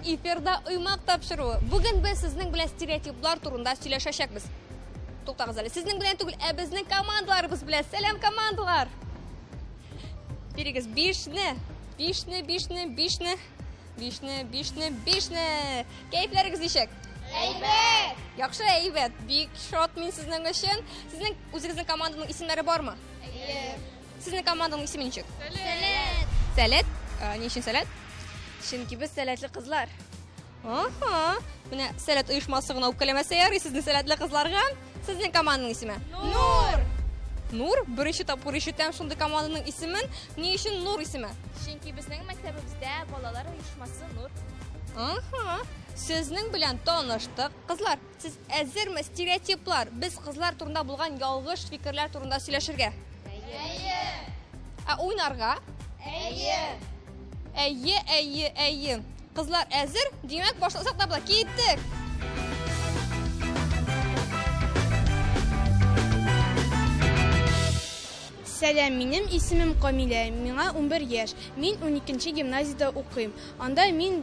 Эфирда Уймак тапшыруы. Бүген без сезнең белән стереотиплар турында сөйләшәчәкбез. Туктагыз әле, сезнең белән түгел, ә безнең командаларыбыз белән. Сәлам, командалар! Бирегез бишне, бишне, бишне, бишне, бишне, бишне, бишне. Кәефләрегез ничек? Әйбәт! Яхшы, әйбәт. Бик шат мин сезнең өчен. Сезнең үзегезнең команданың исемнәре бармы? Әйе. Сезнең команданың исеме ничек? Сәләт! Сәләт? Ни өчен сәләт? Чөнки без сәләтле кызлар. Аһа. Менә Сәләт оешмасы гына үпкәләмәсә ярый сезнең сәләтле кызларга. Сезнең команданың исеме? Нур! Нур? Беренче тапкыр ишетәм шундый команданың исемен. Ни өчен Нур исеме? Чөнки безнең мәктәбебездә балалар оешмасы Нур. Аһа. Сезнең белән таныштык. Кызлар, сез әзерме стереотиплар, без кызлар турында булган ялгыш фикерләр турында сөйләшергә? Әйе! Ә уйнарга? Әйе! Әйе, әйе, әйе. Кызлар әзер? Димәк, башласак та була. Киттек! Сәлам, минем исемем Камилә, миңа 11 яшь. Мин 12 гимназиядә укыйм. Анда мин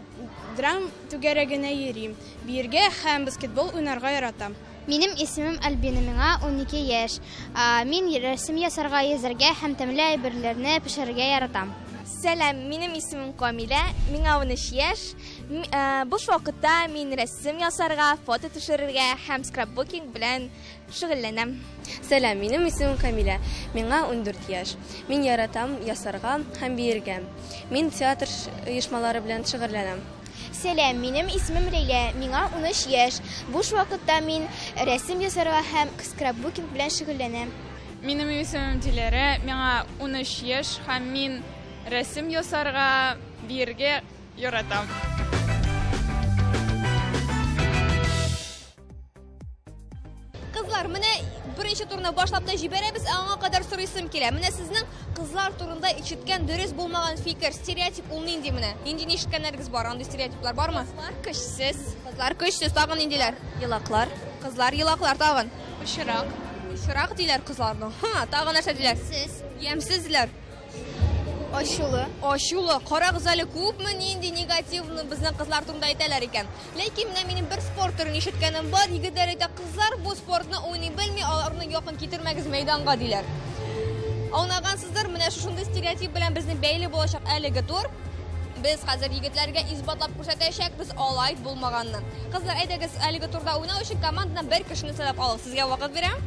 драм түгәрәгенә йөрим. Биергә һәм баскетбол уйнарга яратам. Минем исемем Альбина, миңа 12 яшь. Мин рәсем ясарга, йөзәргә һәм тәмле әйберләрне пешерергә яратам. Сәлам, минем исемем Камилә, миңа 13 яшь. Буш вакытта мин рәсем ясарга, фото төшерергә һәм скрапбукинг белән шөгыльләнәм. Сәлам, минем исемем Камилә, миңа 14 яшь. Мин яратам ясарга һәм биергә. Мин театр оешмалары белән шөгыльләнәм. Сәлам, минем исемем Ләйлә, миңа 13 яшь. Буш вакытта мин рәсем ясарга һәм скрапбукинг белән шөгыльләнәм. Минем исемем Диләрә, миңа 13 яшь һәм мин рәсем ясарга, биергә яратам. Кызлар, менә беренче турны башлап та җибәрәбез, ә аңа кадәр сорыйсым килә. Менә сезнең кызлар турында ишеткән дөрес булмаган фикер, стереотип ул нинди менә? Ниндине ишеткәннәрегез бар? Андый стереотиплар бармы? Кызлар көчсез. Кызлар көчсез, тагын ниндиләр? Елаклар. Кызлар елаклар тагын. Пычрак. Пычрак диләр кызларны. Ха, тагын нәрсә диләр? Сез. Ямьсез диләр. Ачулы. Ачулы. Карагыз әле, күпме нинди негативны безнең кызлар турында әйтәләр икән. Ләкин менә минем бер спорт төрен ишеткәнем бар. Егетләр әйтә, кызлар бу спортны уйный белми, аларны якын китермәгез мәйданга, диләр. Аңлагансыздыр, менә шушындый стереотип белән безне бәйле булачак әлеге тур. Без хәзер егетләргә исбатлап күрсәтәчәкбез алай булмаганны. Кызлар, әйдәгез, әлеге турда уйнау өчен командадан бер кешене сайлап алыгыз. Сезгә вакыт бирәм.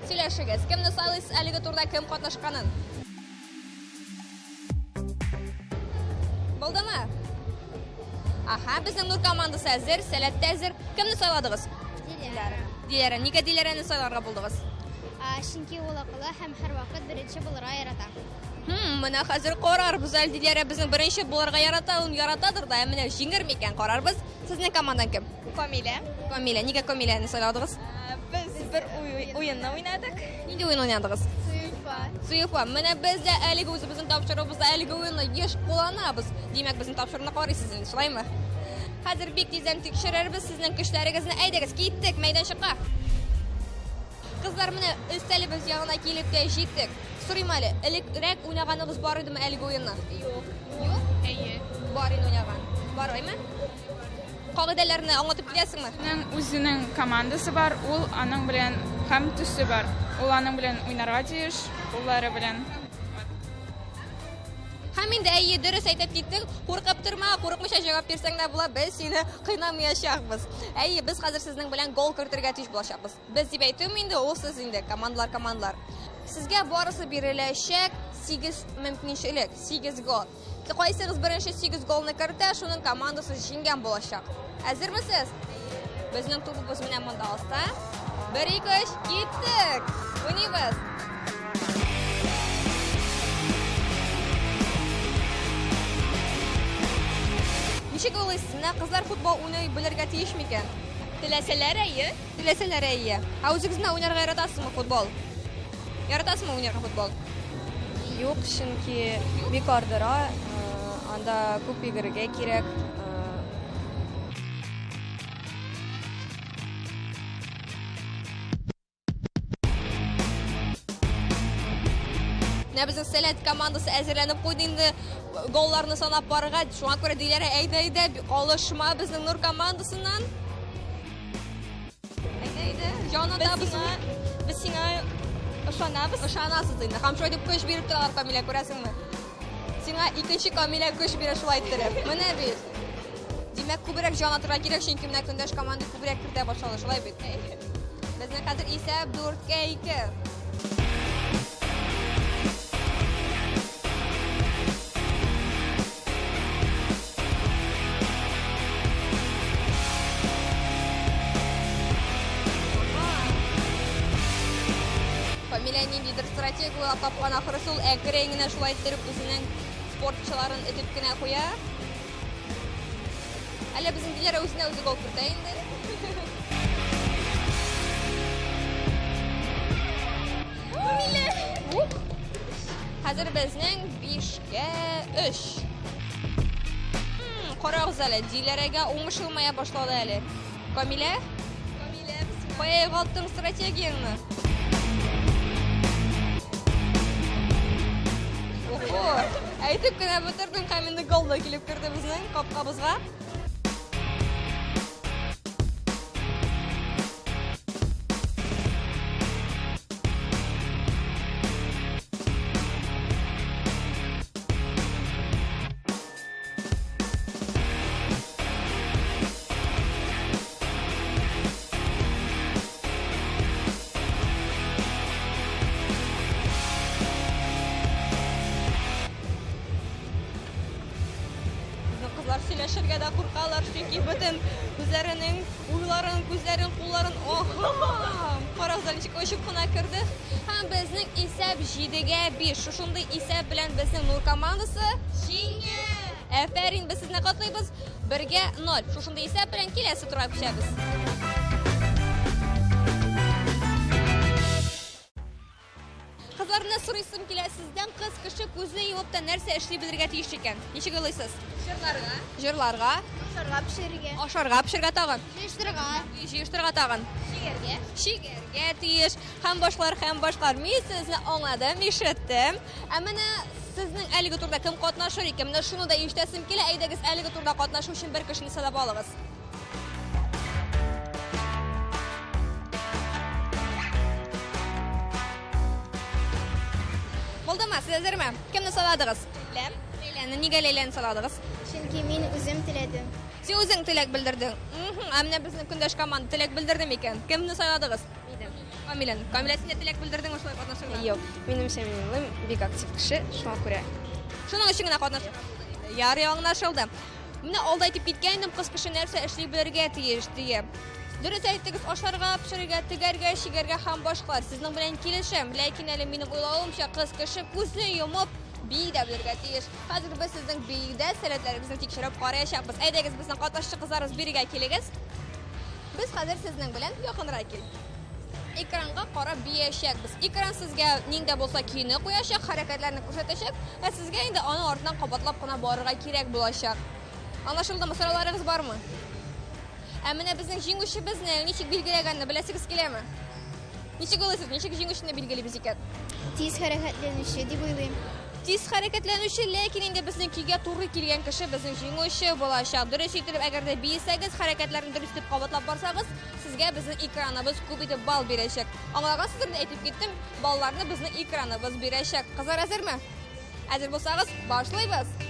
Сөйләшегез. Кемне сайлыйсыз әлеге турда кем катнашканын? Булдымы? Аха, безнең Нур командасы әзер, Сәләт тә әзер. Кемне сайладыгыз? Диләрә. Диләрә. Нигә Диләрәне сайларга булдыгыз? Чөнки ул акыллы һәм һәрвакыт беренче булырга ярата. Хм, менә хәзер карарбыз әле Диләрә безнең беренче булырга ярата, ул яратадыр да, ә менә җиңер микән карарбыз. Сезнең командадан кем? Камилә. Камилә. Нигә Камиләне сайладыгыз? Без бер уенны уйнадык. Нинди уен уйнадыгыз? Суефа. Суефа. Менә без дә әлеге үзебезнең тапшыруыбызда әлеге уенны еш кулланабыз. Димәк, безнең тапшыруны карыйсыз инде, шулаймы? Хәзер бик тиздән тикшерербез сезнең көчләрегезне. Әйдәгез, киттек мәйданчыкка. Кызлар, менә өстәлебез янына килеп тә җиттек. Сорыйм әле, элегрәк уйнаганыгыз бар идеме әлеге уенны? Юк. Юк? Әйе. Бар инде уйнаган. Бар, әйме? Кагыйдәләрне аңлатып киләсеңме? Аның үзенең командасы бар, ул аның белән һәм төсе бар. Ул аның белән уйнарга тиеш, куллары белән. Һәм инде әйе, дөрес әйтеп киттең. Куркып торма, курыкмыйча җавап бирсәң дә була, без сине кыйнамаячакбыз. Әйе, без хәзер сезнең белән гол кертергә тиеш булачакбыз. Без дип әйтүем инде, ул сез инде, командалар, командалар. Сезгә барысы биреләчәк 8 мөмкинчелек, 8 гол. Кайсыгыз беренче 8 голны кертә, шуның командасы җиңгән булачак. Әзермесез? Безнең тубыбыз менә монда аста. 1 2 3, киттек! Уйныйбыз. Ничек уйлыйсыз, менә кызлар футбол уйный белергә тиеш микән? Теләсәләр, әйе. Теләсәләр, әйе. Ә үзегез менә уйнарга яратасызмы футбол? Яратасызмы уйнарга футбол? Юк, чөнки бик ардыра, анда күп йөгерергә кирәк. Менә Менә безнең Сәләт командасы әзерләнеп куйды инде голларны санап барырга. Шуңа күрә Диләрә, әйдә, әйдә, калышма безнең Нур командасыннан. Әйдә, әйдә, җан атабыз. Без сиңа ышанабыз. Ышанасыз инде. Һәм шулай дип көч биреп торалар, Камилә, күрәсеңме? Сиңа икенче Камилә көч бирә шулай иттереп. Менә бит. Димәк, күбрәк җан атырга кирәк, чөнки менә көндәш команда күбрәк кертә башлады, шулай бит? Безнең хәзер исәп 4-2. Камилә ниндидер стратегия уйлап тапкан ахрысы, ул әкрен генә шулай иттереп үзенең спортчыларын этеп кенә куя. Әллә безнең Диләрә үзенә үзе гол кертә инде. Камилә! Хәзер безнең 5-3. Карагыз әле, Диләрәгә уңыш елмая башлады әле. Камилә? Камилә, кая югалттың стратегияңне? Охо, әйтеп кенә бетердең һәм инде гол да килеп керде безнең капкабызга. Безнең кызлар сөйләшергә дә куркалар, чөнки бөтен үзләренең уйларын, күзләрен, кулларын, аһа, карагыз әле, ничек очып кына керде. Һәм безнең исәп 7-5. Шушындый исәп белән безнең Нур командасы җиңә. Афәрин, без сезне котлыйбыз. 1-0. Шушындый исәп белән киләсе турга күчәбез. Кызларны сорыйсым килә, сездән кыз кеше күзне йомып та нәрсә эшли белергә тиеш икән? Ничек уйлыйсыз? Җырларга. Җырларга. Ашарга пешерергә. Ашарга пешерергә тагын. Җыештырырга. Җыештырырга тагын. Чигәргә. Чигәргә тиеш. Һәм башкалар, һәм башкалар. Мин сезне аңладым, ишеттем. Ә менә сезнең әлеге турда кем катнашыр икән? Менә шуны да ишетәсем килә. Әйдәгез, әлеге турда катнашу өчен бер кешене сайлап алыгыз. Булдымы? Сез әзерме? Кемне сайладыгыз? Ләйлә. Ләйләне. Нигә Ләйләне сайладыгыз? Чөнки мин үзем теләдем. Син үзең теләк белдердең. Ә менә безнең көндәш команда теләк белдерде микән? Кемне сайладыгыз? Минем. Камиләне. Камилә, син дә теләк белдердеңме шулай катнашырга? Юк, минемчә, мин уйлыйм, бик актив кеше, шуңа күрә. Шуның өчен генә катнашырга булдың инде. Ярый, аңлашылды. Менә алда әйтеп киткән идем, кыз кеше нәрсә эшли белергә тиеш диеп. Дөрес әйттегез, ашарга, пешерергә, тегәргә, чигәргә һәм башкалар. Сезнең белән килешәм, ләкин әле минем уйлавымча, кыз кеше күзне йомып бии дә белергә тиеш. Хәзер без сезнең биюдә сәләтләрегезне тикшереп караячакбыз. Әйдәгез, безнең катнашчы кызларыбыз бирегә килегез. Без хәзер сезнең белән якынрак кил. Экранга карап биячәкбез. Экран сезгә нинди булса көйне куячак, хәрәкәтләрне күрсәтәчәк, ә сезгә инде аның артыннан кабатлап кына барырга кирәк булачак. Аңлашылдымы? Сорауларыгыз бармы? Ә менә безнең җиңүчебезне ничек билгеләгәнне беләсегез киләме? Ничек уйлыйсыз, ничек җиңүчене билгелибез икән? Тиз хәрәкәтләнүче дип уйлыйм. Тиз хәрәкәтләнүче, ләкин инде безнең көйгә туры килгән кеше безнең җиңүче булачак. Дөрес итеп, әгәр дә биесәгез, хәрәкәтләрне дөрес итеп кабатлап барсагыз, сезгә безнең экраныбыз күп итеп балл бирәчәк. Аңлагансыздыр инде, әйтеп киттем, балларны безнең экраныбыз бирәчәк. Кызлар әзерме? Әзер булсагыз, башлыйбыз.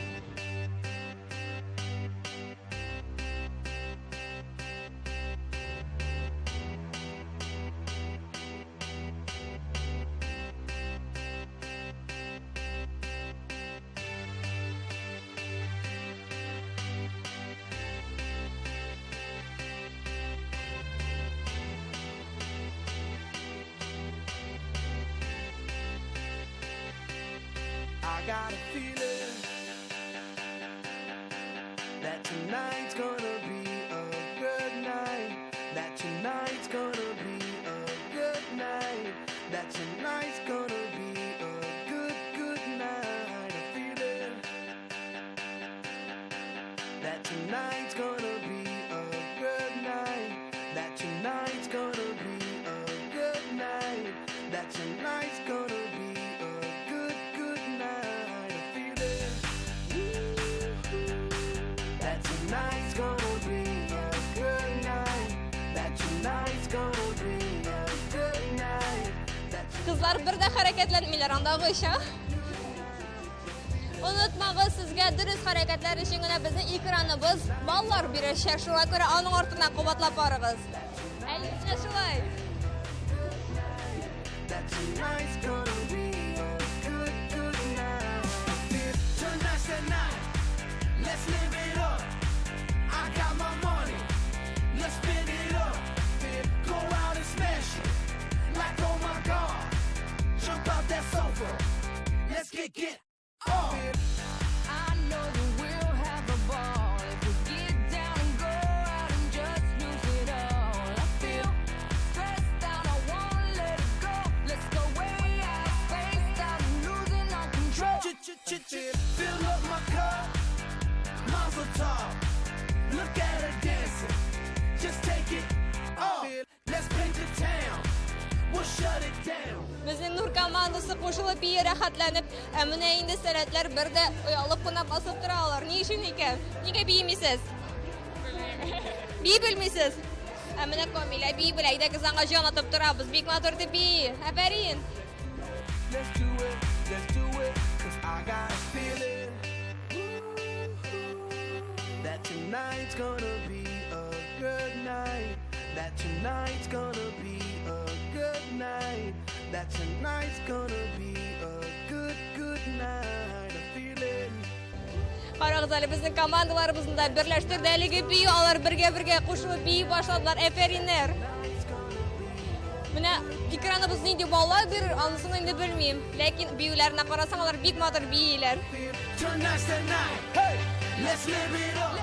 I got a feeling that tonight's gonna be a good night. That tonight's gonna be a good night. That tonight's gonna be a good, good night. A feeling that tonight's gonna be a good night. That tonight's gonna be a good night. That tonight's gonna be a good, good. tonight's gonna be a good night. That Кызлар бер дә хәрәкәтләнмиләр андагыча. Онытмагыз, сезгә дөрес хәрәкәтләр өчен генә безнең экраныбыз баллар бирәчәк. Шуңа күрә аның артыннан кабатлап барыгыз. Әйе, менә шулай. That tonight's gonna be a good, good night. Tonight's the night. Let's live it up. I got my money. Let's spend it up. Go out and smash it. Like oh my god. Jump out that sofa. Let's get get on. I know that we'll have a ball if we get down and go out and just lose it all. I feel stressed out, I won't let it go. Let's go way out, spaced out, and losing all control. Fill up my cup. Mazel tov. Look at her dancing. Just take it off. Let's paint the town. We'll shut it down. Безнең Нур командасы кушылып бии рәхәтләнеп, ә менә инде сәләтләр бер дә оялып кына басып торалар. Ни өчен икән? Нигә биемисез? Бии белмисез? Ә менә Камилә бии белә. Әйдәгез аңа җан атып торабыз. Бик матур дип бии. Афәрин. Let's do it, let's do it, cause I got a feeling that tonight's gonna be a good night. That tonight's gonna be a good night. That tonight's gonna be a good, good night. A feeling. Карагыз әле безнең командаларыбызны да берләштерде әлеге бию. Алар бергә-бергә кушылып бии башладылар. Афәриннәр. Менә экраныбыз нинди баллар бирер, анысын инде белмим. Ләкин биюләренә карасаң, алар бик матур бииләр. Tonight's the night. Hey, let's live it up.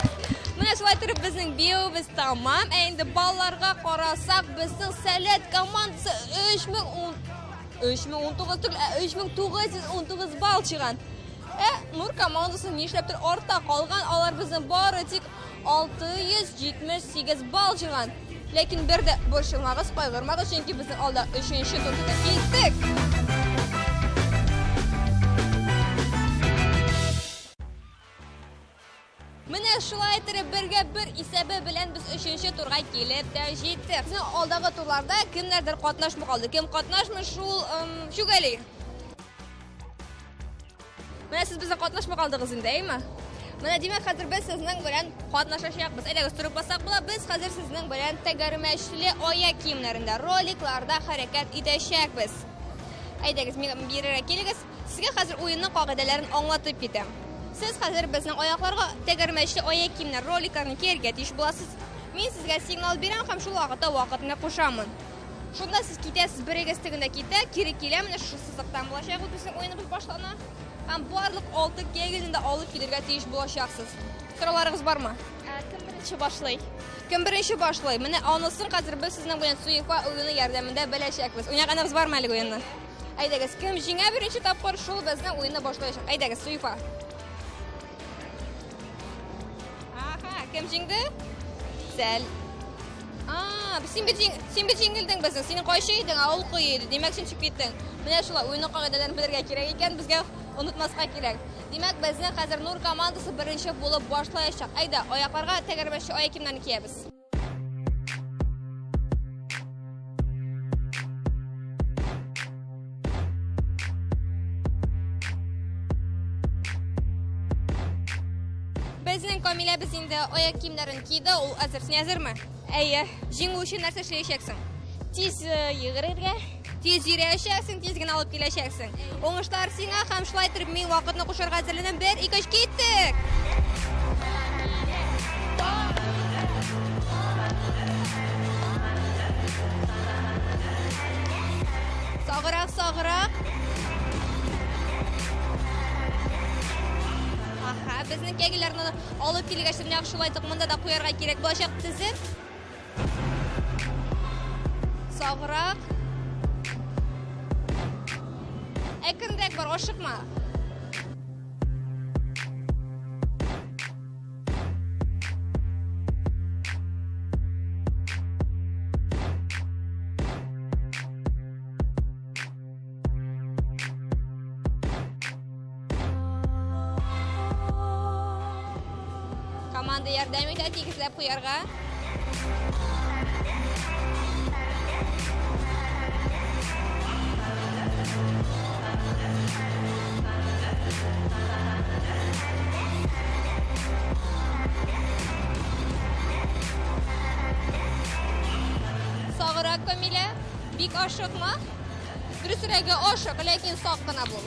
Менә шулай торып безнең биюебез тамам. Ә инде балларга карасак, безнең Сәләт командасы 3010 3019 түгел, ә 3919 балл чыган. Ә Нур командасы нишләптер артта калган, алар безнең бары тик 678 балл җыйган. Ләкин бер дә борчылмагыз, кайгырмагыз, чөнки безнең алда 3нче тур көтә. Киттек! Менә шулай итеп бергә бер исәбе белән без 3нче турга килеп тә җиттек. Безнең алдагы турларда кемнәрдер катнашмый калды. Кем катнашмый, шул Чүгәли. Менә сез безнең катнашмый калдыгыз инде, әйме? Менә димәк, хәзер без сезнең белән катнашачакбыз. Әйдәгез, торып бассак була. Без хәзер сезнең белән тәгәрмәчле аяк киемнәрендә, роликларда хәрәкәт итәчәкбез. Әйдәгез, миңа бирергә килегез. Сезгә хәзер уенның кагыйдәләрен аңлатып китәм. Сез хәзер безнең аякларга тәгәрмәчле аяк киемнәр, роликларны кияргә тиеш буласыз. Мин сезгә сигнал бирәм һәм шул вакытта вакытны кушамын. Шунда сез китәсез, берегез тегендә китә, кире килә, менә шушы сызыктан булачак, бу безнең уеныбыз башлана. Һәм барлык 6 кегельне дә алып килергә тиеш булачаксыз. Сорауларыгыз бармы? Кем беренче башлый? Кем беренче башлый? Менә анысын хәзер без сезнең белән Суефа уены ярдәмендә беләчәкбез. Уйнаганыгыз бармы әлеге уенны? Әйдәгез, кем җиңә беренче тапкыр, шул безнең уенны башлаячак. Әйдәгез, Суефа. Аха, кем җиңде? Сәл. Син бит син бит җиңелдең безнең. Синең кайчы идең, ә ул кый иде. Димәк, син чыгып киттең. Менә шулай уенның кагыйдәләрен белергә кирәк икән, безгә онытмаска кирәк. Димәк, безнең хәзер Нур командасы беренче булып башлаячак. Әйдә, аякларга тәгәрмәчле аяк киемнәрен киябез. Безнең Камиләбез инде аяк киемнәрен киде, ул әзер. Син әзерме? Әйе. Җиңү өчен нәрсә эшләячәксең? Тиз йөгерергә. Тиз йөрәчәксең, тиз генә алып киләчәксең. Уңышлар сиңа һәм шулай итеп мин вакытны кушарга әзерләнәм. 1, 2, 3, киттек! Сагырак, сагырак. Аха, безнең кәгеләрне алып килгәч, нәкъ шулай итеп монда да куярга кирәк булачак тезеп. Сагырак. Әкренрәк бар, ашыкма. Команда ярдәм итә тигезләп куярга. Саграк, Камилә. Бик ашыкма. Дөресрәге, ашык, ләкин сак кына бул.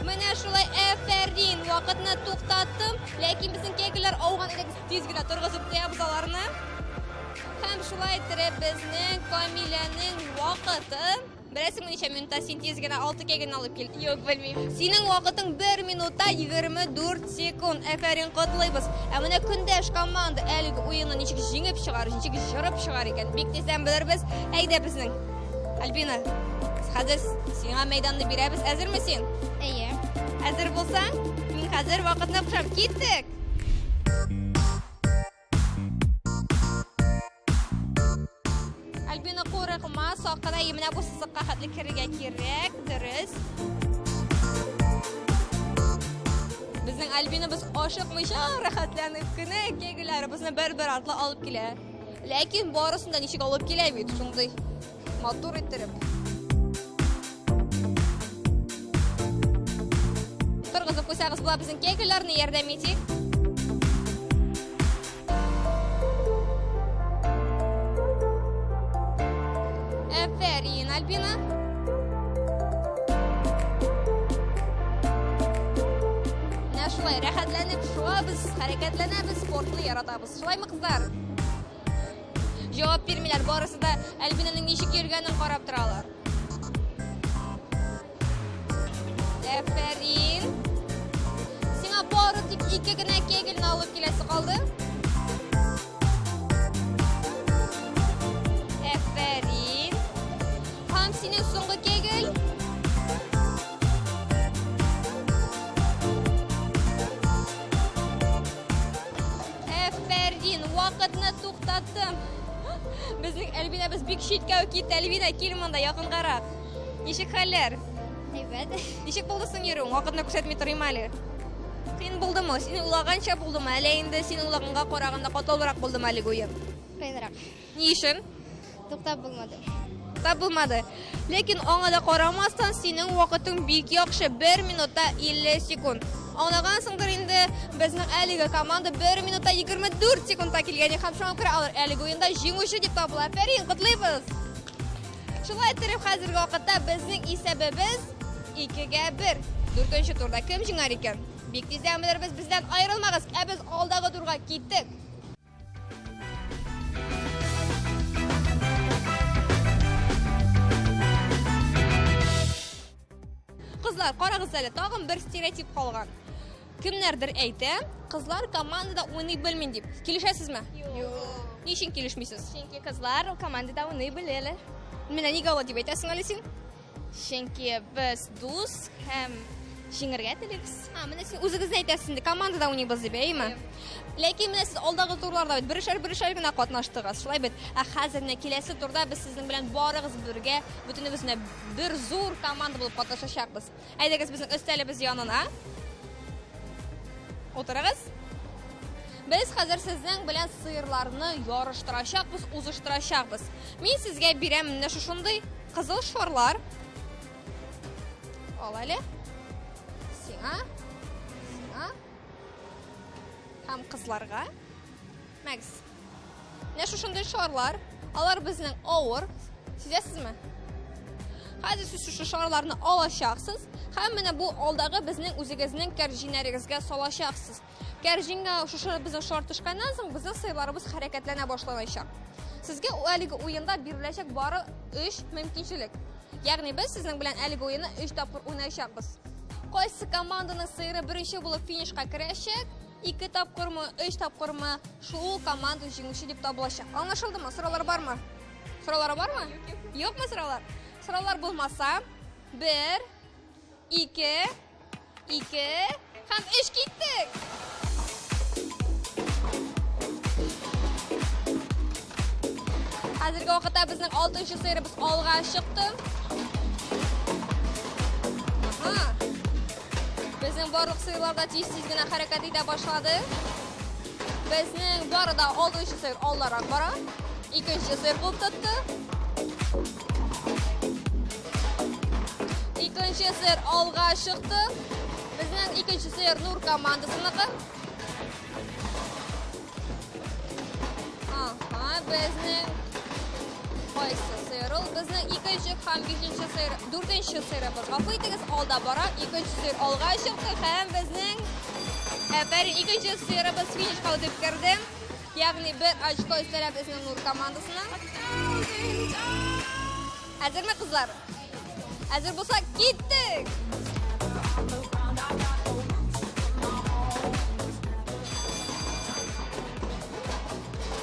Менә шулай әфәрин, вакытны туктаттым, ләкин безнең кәкеләр ауган иде, тиз генә торгызып куябыз аларны. Һәм шулай иттереп безнең Камиләнең вакыты Беләсеңме ничә минутта син тиз генә 6 кәгенне алып кил? Юк, белмим. Синең вакытың 1 минутта 24 секунд. Әфәрин, котлыйбыз. Ә менә көндәш команда әлеге уенны ничек җиңеп чыгар, ничек җырып чыгар икән, бик тиздән белербез. Әйдә безнең. Альбина, хәзер сиңа мәйданны бирәбез. Әзерме син? Әйе. Әзер булсаң, мин хәзер вакытны кушам. Киттек! Альбина курыкма, сак кына менә бу сызыкка хәтле керергә кирәк, дөрес. Безнең Альбинабыз ашыкмыйча рәхәтләнеп кенә кегеләребезне бер-бер артлы алып килә. Ләкин барысын да ничек алып килә бит, шундый матур иттереп. Торгызып куйсагыз була безнең кегеләрне, ярдәм итик. Әфәрин, Альбина. Менә шулай рәхәтләнеп шуабыз, хәрәкәтләнәбез, спортны яратабыз. Шулаймы, кызлар? Җавап бирмиләр, барысы да Альбинаның ничек йөргәнен карап торалар. Әфәрин. Сиңа бары тик ике генә кегельне алып киләсе калды. Әфәрин. Һәм синең соңгы кегель. Әфәрин, вакытны туктаттым. Безнең Альбинабыз бик читкә үк китте. Альбина, кил монда, якынгарак. Ничек хәлләр? Әйбәт. Ничек булды соң йөрүең? Вакытны күрсәтми торыйм әле. Кыен булдымы? Син уйлаганча булдымы? Әллә инде син уйлаганга караганда катлаулырак булдымы әлеге уен? Кыенрак. Ни өчен? Туктап булмады. Туктап булмады. Ләкин аңа да карамастан, синең вакытың бик яхшы. 1 минутта 50 секунд. Аңлагансыңдыр инде, безнең әлеге команда 1 минутта 24 секундта килгән һәм шуңа күрә алар әлеге уенда җиңүче дип табыла. Афәрин, котлыйбыз! Шулай иттереп, хәзерге вакытта безнең исәбебез 2-гә 1. Дүртенче турда кем җиңәр икән? Бик тиздән белербез, бездән аерылмагыз. Ә без алдагы турга киттек. Кызлар, карагыз әле, тагын бер стереотип калган. Кемнәрдер әйтә, кызлар командада уйный белми дип. Килешәсезме? Юк. Ни өчен килешмисез? Чөнки кызлар командада уйный беләләр. Менә нигә алай дип әйтәсең әле син? Чөнки без дус һәм җиңәргә телибез. А, менә син үзегезне әйтәсең инде, командада уйныйбыз дип, әйеме? Ләкин менә сез алдагы турларда бит берешәр-берешәр генә катнаштыгыз, шулай бит? Ә хәзер менә киләсе турда без сезнең белән барыгыз бергә, бөтенебез менә бер зур команда булып катнашачакбыз. Әйдәгез безнең өстәлебез янына. Утырыгыз. Без хәзер сезнең белән сыерларны ярыштырачакбыз, узыштырачакбыз. Мин сезгә бирәм менә шушындый кызыл шарлар. Ал әле. Сиңа. Сиңа. Һәм кызларга. Мәгез. Менә шушындый шарлар. Алар безнең авыр. Сизәсезме? Хәзер сез шушы шарларны алачаксыз һәм менә бу алдагы безнең үзегезнең кәрҗиннәрегезгә салачаксыз. Кәрҗингә шушы безнең шар төшкәннән соң безнең сыерларыбыз хәрәкәтләнә башлаячак. Сезгә әлеге уенда биреләчәк бары 3 мөмкинчелек. Ягъни без сезнең белән әлеге уенны 3 тапкыр уйнаячакбыз. Кайсы команданың сыеры беренче булып финишка керәчәк, 2 тапкырмы, 3 тапкырмы, шул команда җиңүче дип табылачак. Аңлашылдымы? Сораулар бармы? Сораулар бармы? Юкмы сораулар? Сораулар булмаса, 1, 2, 2 һәм 3 киттек. Хәзерге вакытта безнең 6нчы сыерыбыз алга чыкты. Ага. Безнең барлык сыерлар да тиз-тиз генә хәрәкәт итә башлады. Безнең бары да 6нчы сыер алдарак бара. Икенче сыер куып тотты. Икенче сыер алга чыкты. Безнең икенче сыер Нур командасыныкы. Ага, безнең кайсы сыер ул? Безнең икенче һәм бишенче сыер, дүртенче сыерыбыз. Гафу итегез, алда бара. Икенче сыер алга чыкты һәм безнең әфәрин, икенче сыерыбыз финишка үтеп керде. Ягъни бер очко өстәлә безнең Нур командасына. Әзерме, кызлар? Әзер булса, киттек!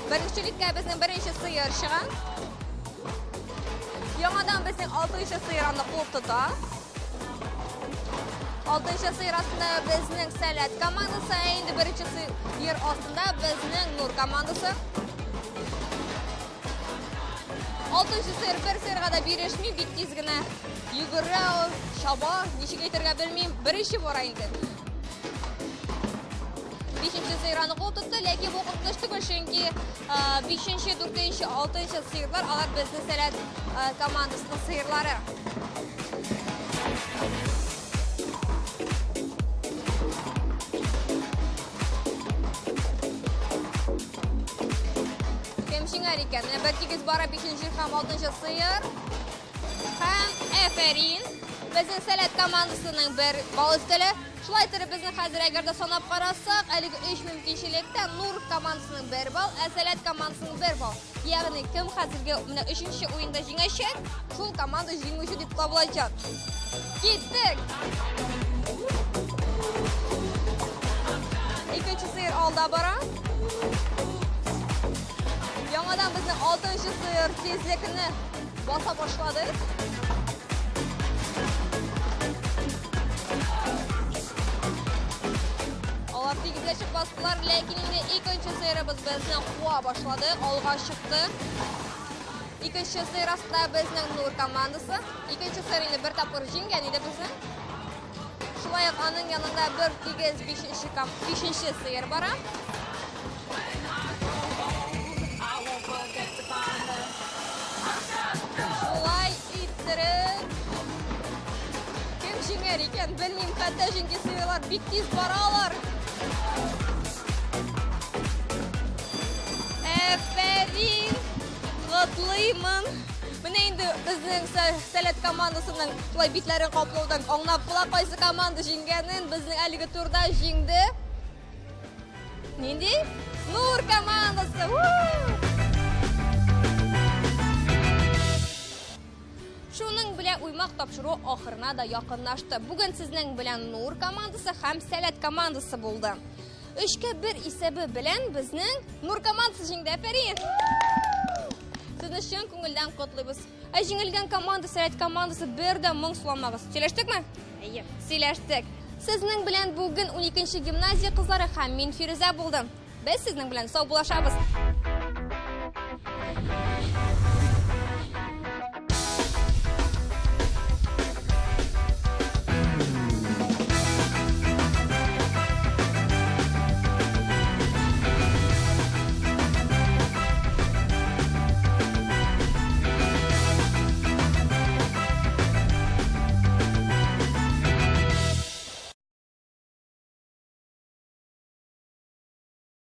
Беренчелеккә безнең беренче сыер чыга. Яңадан безнең алтынчы сыер аны куып тота. Алтынчы сыер астында безнең Сәләт командасы, ә инде беренче сыер астында безнең Нур командасы. Алтынчы сыер бер сыерга да бирешми, бик тиз генә йөгерә ул, чаба, ничек әйтергә белмим, беренче бара инде. Бишенче сыер аны куып тотты, ләкин бу куркыныч түгел, чөнки бишенче, дүртенче, алтынчы сыерлар алар безнең Сәләт командасының сыерлары. Кем җиңәр икән? Менә бер тигез бара бишенче һәм алтынчы сыер. Һәм әфәрин! Безнең Сәләт командасының бер балл өстәлә. Шулай итеп, безнең хәзер әгәр дә санап карасак, әлеге өч мөмкинчелектә Нур командасының бер балл, ә Сәләт командасының бер балл. Ягъни кем хәзерге менә өченче уенда җиңәчәк, шул команда җиңүче дип табылачак. Киттек! Икенче сыер алда бара. Яңадан безнең алтынчы сыер тизлекне баса башлады. Алар тигезләшеп бастылар, ләкин инде икенче сыерыбыз безне куа башлады, алга чыкты. Икенче сыер астында безнең Нур командасы. Икенче сыер инде бер тапкыр җиңгән иде безне. Шулай ук аның янында бер тигез бишенче сыер бара. Шулай иттереп, кем җиңәр икән, белмим, хәтта чөнки сыерлар бик тиз баралар. Әфәрин! Котлыймын! Менә инде безнең Сәләт командасының шулай битләрен каплаудан аңлап була, кайсы команда җиңгәнен. Безнең әлеге турда җиңде. Нинди? Нур командасы! Шуның белән уймак тапшыру ахырына да якынлашты. Бүген сезнең белән Нур командасы һәм Сәләт командасы булды. Өчкә бер исәбе белән безнең Нур командасы җиңде. Әфәрин! Сезне чын күңелдән котлыйбыз. Ә җиңелгән команда, Сәләт командасы бер дә моң суламагыз. Сөйләштекме? Әйе. Сөйләштек. Сезнең белән бүген 12 гимназия кызлары һәм мин Фирүзә булдым. Без сезнең белән саубуллашабыз.